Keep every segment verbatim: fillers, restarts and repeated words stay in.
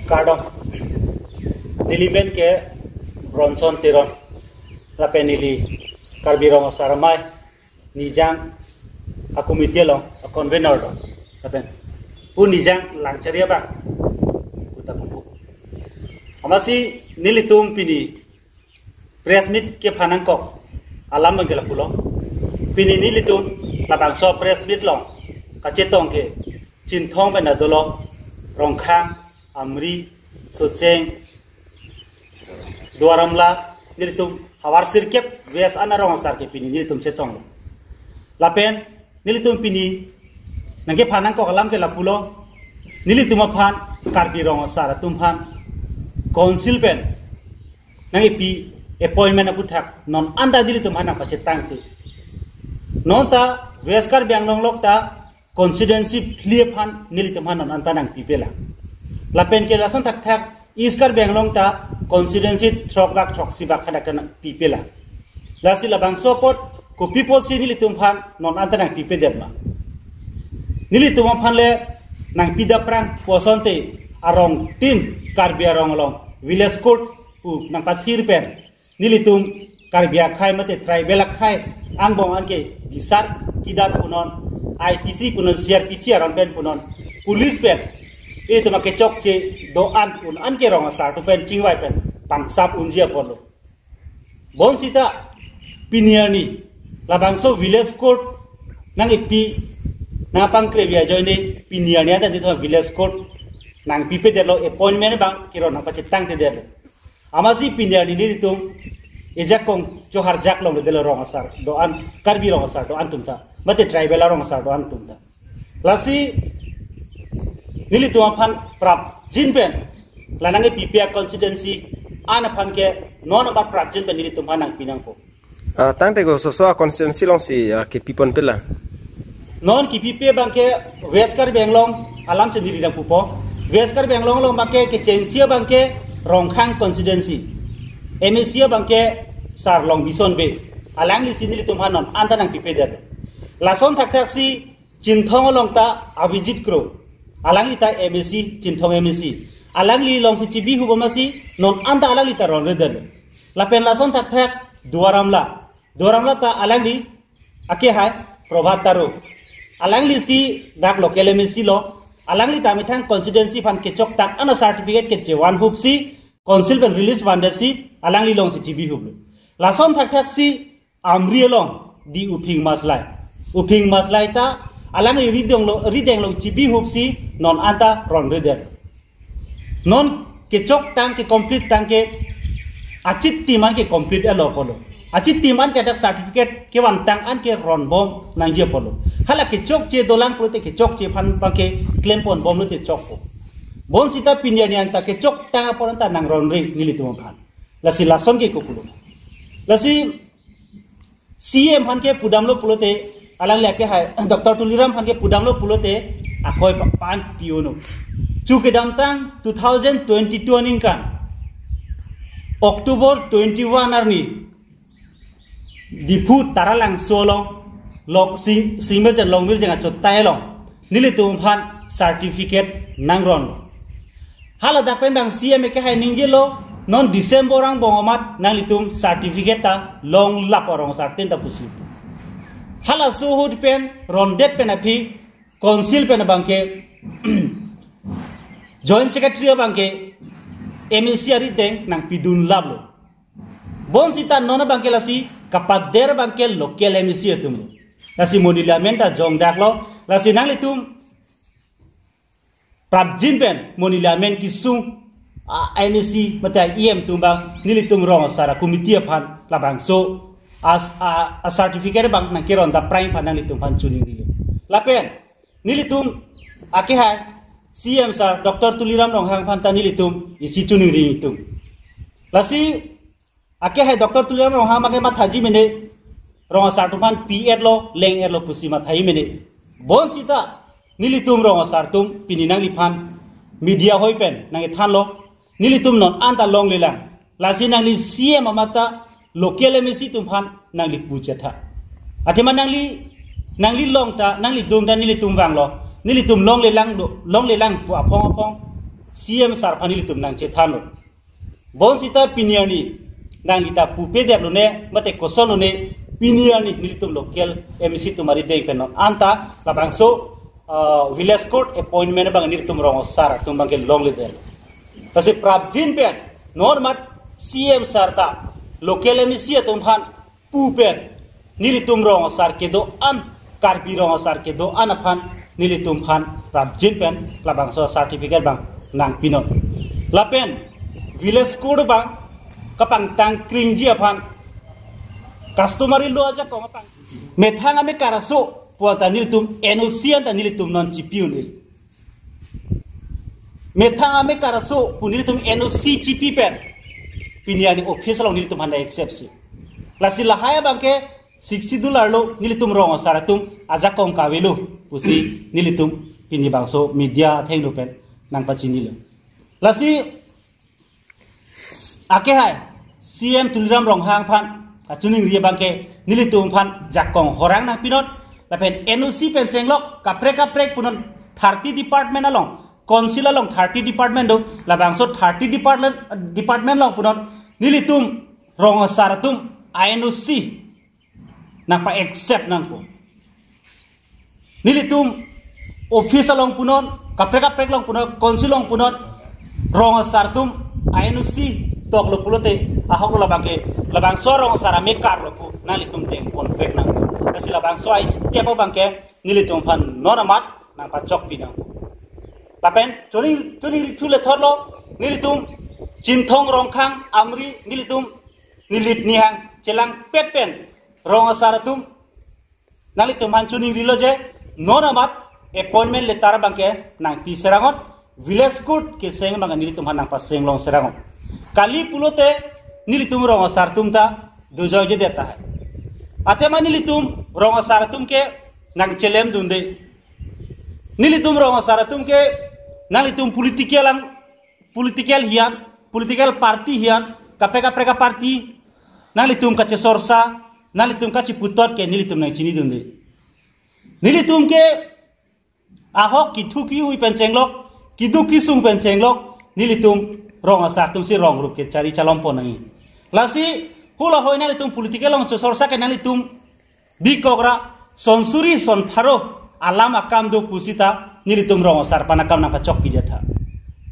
Kardom. Neli men ke Bronson Teron. Lapen neli Karbi Rong Asar Amei Nijang akomiti along aconvenor do. Lapen pu Nijang Langchari abang puta pupu. Amatsi nelitum pini press meet kephan nangkok alam abang ke lapulo. Pini nelitum labangso press meet along kachetong ke Chinthong pen dolo, Rongkhang, Amri, Socheng, Duar Amla, nelitum havar sirkep West an arong asar ke pini nelitum chetonglo. Lapen nelitum pini nangkephan nangkok alam ke lapulo. Nelitum aphan, Karbi Rong Asar atum aphan council pen nangkipi appointment aphuthak non anta nelitum aphan nangpachetangte. Non ta West Karbi Anglong along ta constituency phli aphan nelitum aphan non anta nangpipelang. Lapen ke lason thakthak East Karbi Anglong ta constituency throk bak throksi bak hadak ta nangpipelang. Lasi labangso apot kopi apotsi nelitum aphan non anta nangpipedet ma? Nelitum aphan le nangpidapprang pu asonte arong tin Karbi arong along village court pu nangpathir pen nelitum Karbi akhei mate tribal akhei angbong anke bisar kidar punon, I P C punon, C R P C aron pen punon, police pen itum akechokche do-an un anke rong asar atum pen chingvai pen pangsap unji apotlo. Bonsita pini arni labangso village court nangkipi nangpangkrevi ajoine pini arni anta nelitum village court nangpipedetlo, appointment abang kiron nangpachetangtedetlo. Amatsi pini arni nelitum ejakong choharjak longledetlo rong asar do-an, Karbi rong asar do-an atum ta, mate tribal arong asar do-an atum ta. Lasi nelitum aphan prapjin pen la nangkepipe a-constituency an aphan ke non amat prapjin pen nelitum aphan nangpi nangpo. Ah, tangte ko so so a-constituency alongsi, ah, kepiponpelang? Non kepipe abang ke West Karbi Anglong alamsi neli nangpupo. West Karbi Anglong along abang ke kechengsi abang ke Rongkhang constituency. M A C abang ke Sar Longbison Bey. Alanglisi nelitum aphan non anta nangpipedet. Lason thakthaksi Chinthong along ta Abhijit Kro, alangli ta M A C, Chinthong M A C. Alangli alongsi chibihup amatsi non anta alangli ta ronredet. Lapen lason thakthak Duar Amla. Duar Amla ta alangli akehai Prabhat Taro. Alanglisi dak local M A C lo. Alangli ta methang constituency aphan kechoktang an a-certificate kechevanhupsi council pen release vandetsi alangli alongsi chibihuplo. Lason thakthaksi Amri along D. Uphing Maslai. Uphing Maslai ta alangli rideng along, rideng along chibihupsi non anta ronredet. Non kechoktang ke complete tang ke achitim an ke complete-etlo apotlo. Achitim an ke dak certificate kevantang an ke ronbom nangji apotlo. Hala kechokche dolang pulote kechokche aphan abang ke klemponbomlote chokpo. Bonsita pini arni anta kechoktang apot anta nangronre nelitum aphan. Lasi lason ke kopulo. Lasi C M aphan ke pudamlo pulote, alangli akehai Doctor Tuliram aphan ke pudamlo pulote, akoi pa-, pan piuno. Chu kedamtang two thousand twenty-two aningkan October twenty-one arni Diphu Taralangso along, Long, Sing, Singmirjeng Longmirjeng achottai along nelitum aphan certificate nangronlo. Haladak pen abang C M akehai ningjelo, non December angbong amat nanglitum certificate ta longlap arong asar tin ta pusi. Halaso ahut pen rondet pen aphi council pen abang ke Joint Secretary abang ke M A C arideng nangpidunlaplo. Bonsita non abang ke lasi kapader abang ke local M A C atumlo. Lasi monit le amen ta jongdaklo. Lasi nanglitum prapjin pen monit le amen kesung a-M A C mate a-E M atum abang nelitum rong asar a-committee aphan labangso a, a, a-certificate abang nangkerondapprang aphan nanglitum aphan choningrilo. Lapen nelitum akehai C M sir Doctor Tuliram Ronghang aphan ta nelitum isi choningri nelitum. Lasi akehai Doctor Tuliram Ronghang abang ke mathaji mene, rong asar atum aphan pi-etlo, leng-etlo pusi mathaji mene. Bonsita nelitum rong asar atum pini nangliphan media hoi pen nangkethanlo, nelitum non anta longlelang. Lasi nangli C M amat ta local M A C atum aphan nangli puchetha. Athema nangli, nangli long ta, nangli dung ta nelitum vanglo. Nelitum longlelang do, longlelang pu aphong aphong C M sir aphan nelitum nangchethanlo. Bonsita pini arni nangli ta pupe det lone, mate koson lone, pini arni nelitum local M A C atum ari deng pen non anta labangso, ah, village court appointment abang nelitum rong asar atum abangke longledet. Lasi prapjin pen non mat C M sir ta local M A C atum aphan pu pen nelitum rong asar kedo-an, Karbi rong asar kedo-an aphan nelitum aphan prapjin pen labangso certificate abang nangpinon. Lapen village court abang kapangtang kringji aphan customary law ajakong apang methang amekar aso pu anta nelitum N O C anta nelitum non chipi un-e. Methang amekar aso pu nelitum N O C chipi pen pini arni office along nelitum aphan accept si. Lasi lahai abangke sixty dollar lo, nelitum rong asar atum ajakong kavelo pusi nelitum pini bangso media athengno pen nangpachinilo. Lasi akehai C M Tuliram Ronghang aphan kachiningri abangke nelitum aphan jakong horang nangpinon, lapen N O C pen chenglok kaprek kaprek punon thirty department along, council along thirty department do, labangso thirty department, department along punon nelitum rong asar atum a-N O C nangpa accept nangpo. Nelitum office along punon, kaprek kaprek along punon, council along punon, rong asar atum a-N O C toklo pulote ahok lo, labangke labangso rong asar amekar lo pu nanglitum deng ponpek nangpo. Lasi labangso a-step abangke nelitum aphan non amat nangpachokpi nangpo. Lapen choningri, choningri thu le thotlo, nelitum Chinthong, Rongkhang, Amri, nelitum Nilip Nihang chelangpet pen rong asar atum nanglitum aphan choningrilo je non amat appointment letter abangke nangpi serang non, village court keseng abang nelitum aphan nangpaseng long serang non. Kali pulote nelitum rong asar atum ta dojoijedet tahai. Athema nelitum rong asar atum ke nangchelemdunde. Nelitum rong asar atum ke nanglitum political ang political hian, political party hian, kaprek kaprek aparty, nanglitum kachesorsa, nanglitum kacheputot ke nelitum nangchinidunde. Nelitum ke ahok kithu kihui pen chenglok, kiduk kisung pen chenglok, nelitum rong asar atum si rong rup kechari chalom pon nangji. Lasi hula hoi nanglitum political along chesorsa ke nanglitum bikok ra son suri son pharo alam akam do pusita nelitum rong asar aphan akam nangpachokpidet tha.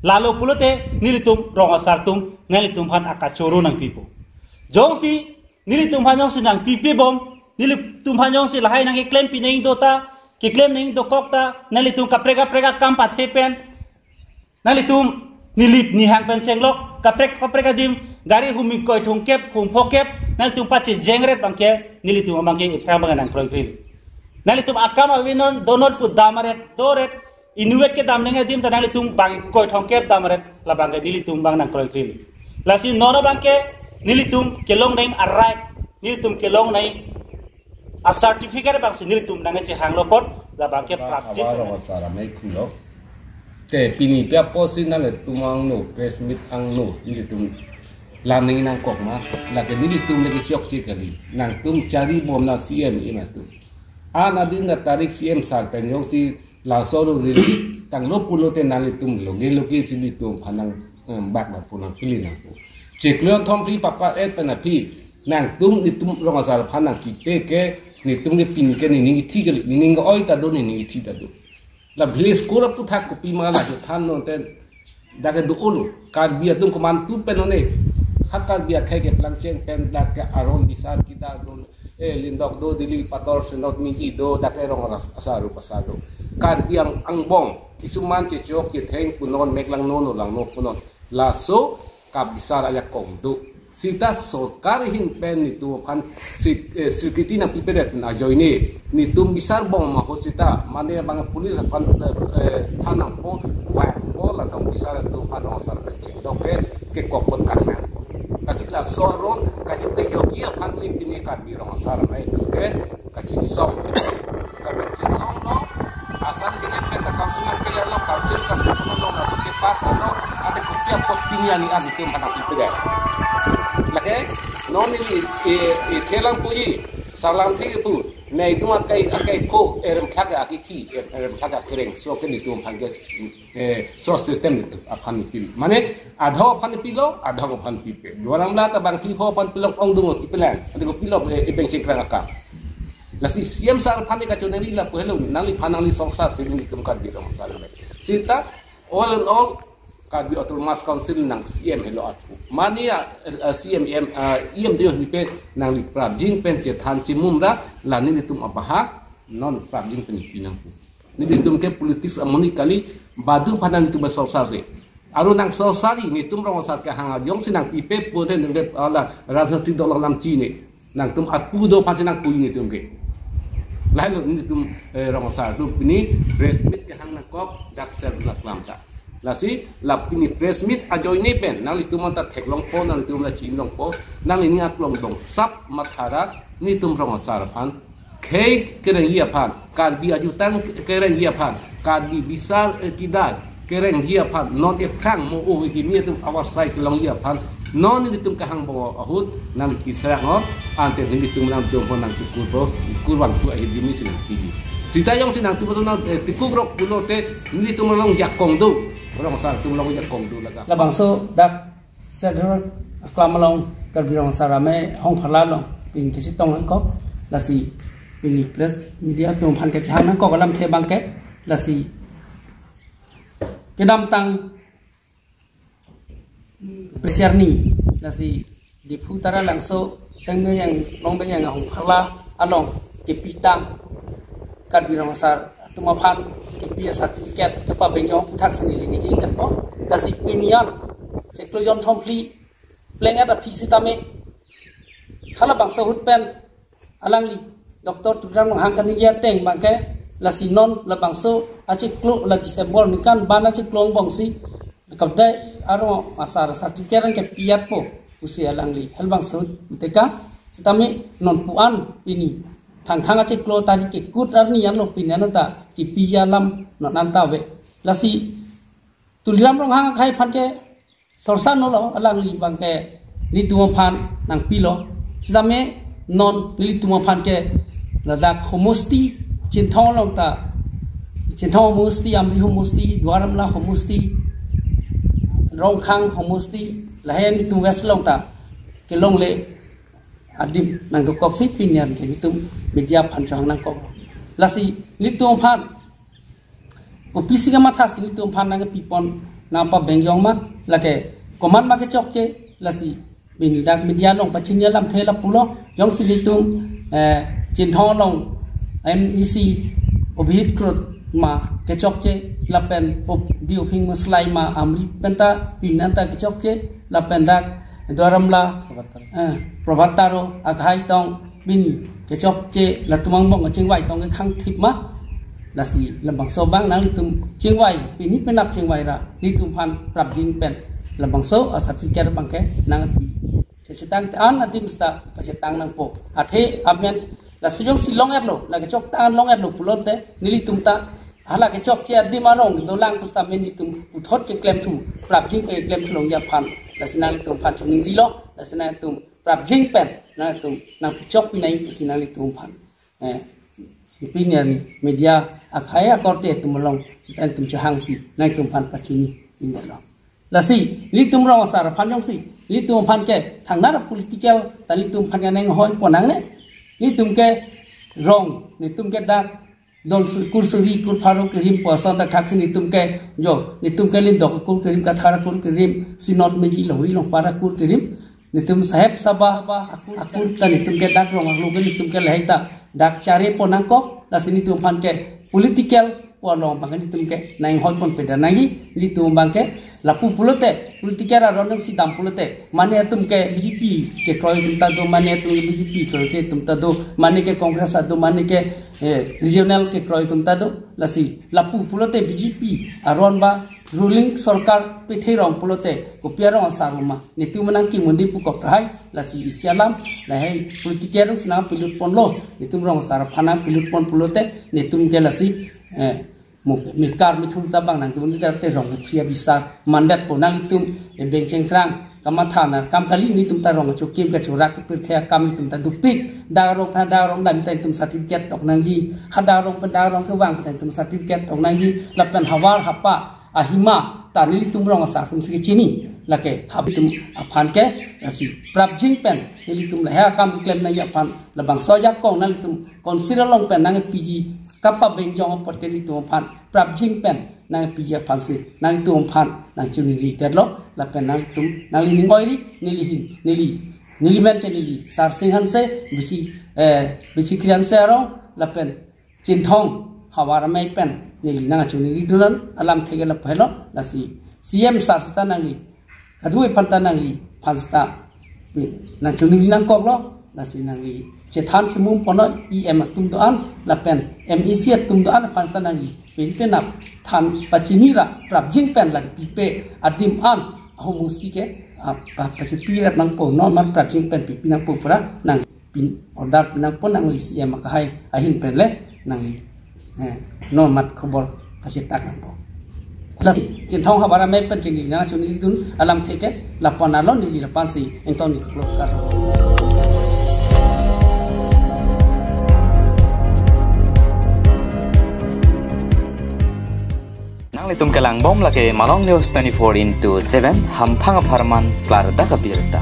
Lalo pulote nelitum rong asar atum nanglitum aphan akachoro nangpipo. Jongsi nelitum aphan jongsi nangpipe bom, nelitum aphan jongsi lahai nangkeklem pineng do ta, keklem neng dokok ta, nanglitum kaprek kaprek akam pathe pen nanglitum Nilip Nihang pen chenglok kaprek kaprek adim gari hum ingkoi thomkep, hum phokep, nanglitum pachejengret abangke nelitum abangke ephrang abang nangkroikre. Nanglitum akam avenon donot pu damret, doret, inutvet kedam neng adim ta nanglitum bang ingkoi thomkep damret, labangke nelitum abang nangkroikre. Lasi non abangke nelitum kelong neng a-right, nelitum kelong neng a-certificate abangsi nelitum nangchehanglo kot, labangke prapjin. Awa rong asar amei khulo. Te pini pe apotsi nanglitum angno, press meet angno, nelitum lam neng nangkok ma, lake nelitum lake chokche kali. Nangtum chari bom na C M ina tu. An adin na tarik C M sir pen jongsi laso lo release tanglo pulote nanglitum loge loge si nelitum aphan nang, em, bak nangpo, nangpili nangpo. Chiklo thom phli papat et pen aphi nangtum nelitum rong asar aphan nangpipe ke nelitum ke pini ke nening ithi kali, nening oi ta do, nening ithi ta do. La village court aphuthak kopima la kethan non ten dak ke do-olo. Karbi atum komantu pen one. Ha Karbi akhei keplang cheng pen dak ke aron bisar kedar do, eh, lindok do, dili pator senot miji do, dak ke rong ras-, asar rup asar do. Karbi ang-, angbong, kisuman chechok chetheng punon, mek langno, no langno punon. Laso kabisar ajakong do. Sita sorkar ahin pen nelitum aphan sik-, eh, security nangpipedet ajoine. Nelitum bisar bom ma ho sita, mane bang police aphan, eh, eh, than nangpo, bang po, latum bisar atum aphan rong asar pen cheng. Doke, kekok pon kan nang. Lasi laso aron, kachipe yogi aphan si pini Karbi rong asar pen, doke, kachisong. Kachisong lo, Assam ke pen ta council nangkele lo, council kasisong lo, laso ke pass lo, ate kopi apot pini ani adi tum kana pipedet. Lake, non neli, eh, eh, thelang puji, salam thi pu. Netum akai, akai ko erem thak akithi, erem thak akereng. So ke netum aphan ke, eh, so system netum aphan pil. Mane adho aphan pilo, adho aphan pipe. Duaram la ta bang pipho aphan pilong ongdung o tipelang. Ante kopilo, eh, ebeng singkrang akam. Lasi C M sir aphan kachonari lapu helo, nangliphan nangli sorsar si netum Karbi Rong Asar le. Sita all in all, Karbi Autonomous Council nang C M helo athu. Mane a, a, C M, em, a, E M D O hipe nangli prapjin pen chethan chimum ra la nelitum abaha non prapjin pen pinang pu. Nelitum ke politics amoni kali, badu aphan nelitum sorsar se. Aru nang sorsari netum Rong Asar kehang ajong si nang pipe pute nang ke ala rajniti dol alam chini. Nangtum arpu do aphan si nang pui netum ke. Lahelo netum, eh, Rong Asar atum pini press meet kehang nangkok dak ser na klam ta. Lasi la pini press meet ajoine pen nanglitum anta theklongpo, nanglitum la chinlongpo, nangli ning aklong dongsap matha ra netum Rong Asar aphan khei kerengji aphan, Karbi ajutang kerengji aphan, Karbi bisar, eh, kidar kerengji aphan, non ephrang mo o kimi atum avarsai kelongji aphan, non nelitum kehang bong ahut nang kisarang o, ante nelitum nangdom ho nang sukur bo, kurvangthu ahi dimi si nang piji. Sita jongsi nangtum ason nang, eh, tikukrok pulote nelitum along jakong do, Rong Asar atum along jakong do laga. Labangso dak Serdor aklam along Karbi Rong Asar Amei Hongpharla along pini kachetong nangkok, lasi pini press media atum aphan kachehang nangkok alamthe abang ke, lasi kedamtang press arni, lasi Diphu Taralangso Sengbenyang Longbenyang Hongpharla along kepitang Karbi Rong Asar atum aphan kepi a-certificate kepabengyong aputhak si neli ningje-etpo. Lasi pini an chiklo jonthom phli pleng-et aphi sitame halabangso ahut pen alangli Doctor Tuliram Ronghang kaningje ateng abang ke, lasi non labangso achiklo, la December ningkan ban achiklo angbong si Kadai a-Rong Asar certificate an kepi-etpo pusi alangli halabangso ahut tekang. Sitame non pu an pini thangthang achiklo tarik kekut arni anlo pini an anta kepiji alam non anta ave. Lasi Tuliram Ronghang akhai aphan ke sorsar nolo, alangli abang ke nelitum aphan nangpilo. Sitame non nelitum aphan ke ladak homosti, Chinthong along ta, Chinthong homosti, Amri homosti, Duar Amla homosti, Rongkhang homosti, lahai nelitum West along ta kelongle adim nangdokok si pini an ke nelitum media aphan chohang nangkok. Lasi nelitum aphan kopisi kamatha si nelitum aphan nangpipon, nangpabengyong ma, lake komat ma kechokche, lasi pini dak media along pachini alamthe lapulo, jongsi nelitum, eh, Chinthong along M E C Obihit Kro ma kechokche, lapen Op-, Diophing Muslai ma Amri penta pini anta kechokche, lapen dak Duar Amla, eh, Prabhat Taro akhai tong pini kechokche, latum angbong kachingvai tong kekhang thip ma. Lasi labangso abang nanglitum chingvai, pini penap chingvai ra nelitum aphan prapjin pen labangso a-certificate abang ke nangpi. Kachetang an adim sita pachetang nangpo. Athe amen, lasi jongsi long-etlo, la kechokche an long-etlo pulote nelitum ta hala kechokche adim arong dolang pusitame nelitum puthot keklemthu, prapjin pen keklemthu longji aphan, lasi nanglitum aphan choningri lo, lasi nanglitum prapjin pen nangtum nangpachok pinai pusi nanglitum aphan, eh, pini an media akhai akorte atum along sita nelitum chohang si nangtum aphan pachini indelo. Lasi nelitum Rong Asar aphan jongsi nelitum aphan ke thangnat political ta nelitum aphan ke nang hoi ponang ne, nelitum ke rong, nelitum ke dak dol su-, kur suri kur pharo kerim puson ta thaksi nelitum ke, jo, nelitum ke lindok kur kerim, kathar kur kerim, Synod meji lori longpara kur kerim, nelitum Saheb Sabha akur, akur ta nelitum ke dak rong arlo ke nelitum ke lahai ta dak chare pon nangkok, lasi nelitum aphan ke political pu along abang ke nelitum ke nang hoi pon pedan nangji. Nelitum abang ke lapu pulote political aron si dam pulote, mane atum ke B J P kekroi atum ta do, mane atum ke B J P kekroi atum ta do, mane ke Congress ta do, mane ke, eh, regional kekroi atum ta do. Lasi lapu pulote B J P aron ba ruling sorkar pethe rong pulote kopi a-Rong Asar ma nelitum nangkimundi pu kok rahai. Lasi isi alam lahai political si nangpilut ponlo, nelitum Rong Asar aphan nangpilut pon pulote nelitum ke lasi, eh, mo-, mekar methur ta abang nangtum ta te rong phria bisar mandetpo, nanglitum ebeng chengkrang kamatha nangkam kali, nelitum ta rong achokim kachorak kepir khe akam nelitum ta dopik. Dak rong pen dak rong dam ta nelitum certificate tok nangji. Hadak rong pen dak rong kevang ta nelitum certificate tok nangji. Lapen havar hapa ahima ta nelitum rong asar atum si kechini. Lake habitum aphan ke, lasi prapjin pen nelitum lahei akam keklem nangji aphan, labangso ajakong nanglitum consider long pen nangpiji kapabengjong apot ke nelitum aphan prapjin pen nangpiji aphan si nanglitum aphan nangchoningri detlo. Lapen nanglitum, nangli ning oiri, neli hin, neli, neli men ke neli Sarsing Hanse, Bisi, eh, Bisi Krian Serong, lapen Chinthong Havar Amei pen neli nangchoningri dunan alamthe ke lapu helo. Lasi C M sar seta nangli, kadokave aphan ta nangli aphan seta nangchoningri nangkoklo. Lasi nangli chethan chimum pono E M atum do-an lapen M A C atum do-an aphan seta nangli pen pen nap than pachini ra prapjin pen lang pipe adim an ahomung si ke, ah, pa, pachipi rap nangpo, non mat prapjin pen pipi nangpo pura nangpin order pi nangpo, nangli C M akehai ahin pen le nangli, eh, non mat khobor pachitak nangpo. Lasi Chinthong Havar Amei pen ke neli nangchoningri dun alamthe ke lapu-an lo, neli lapu-an si ingtong ni klok kar. Nanglitum kelang bom lake Malong News twenty-four into seven, hamphang apharman klardak abirta.